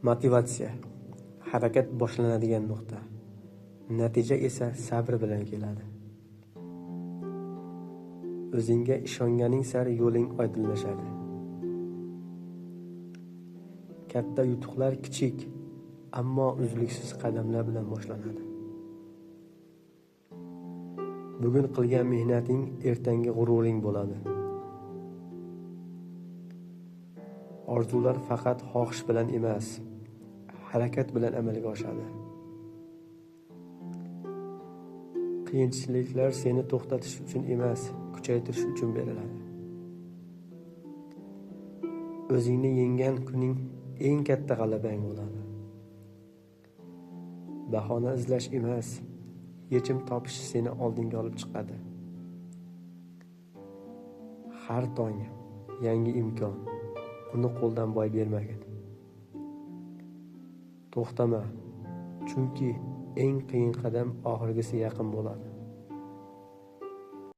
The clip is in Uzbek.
Motivatsiya harakat boshlanadigan nuqta. Natija esa sabr bilan keladi. O'zingga ishonganing sari yo'ling oydinlashadi. Katta yutuqlar kichik, ammo uzluksiz qadamlar bilan boshlanadi. Bugun qilgan mehnating ertangi g'ururing bo'ladi. Orzular faqat xohish bilan emas, harakat bilan amalga oshadi. Qiyinchiliklar seni to'xtatish uchun emas, kuchaytirish uchun beriladi. O'zingni yenggan kuning eng katta g'alabang bo'ladi. Bahona izlash emas, yechim topish seni oldinga olib chiqadi. Har tong yangi imkon, uni qo'ldan boy bermagin. To'xtama, chunki eng qiyin qadam oxirgisi yaqin bo'ladi.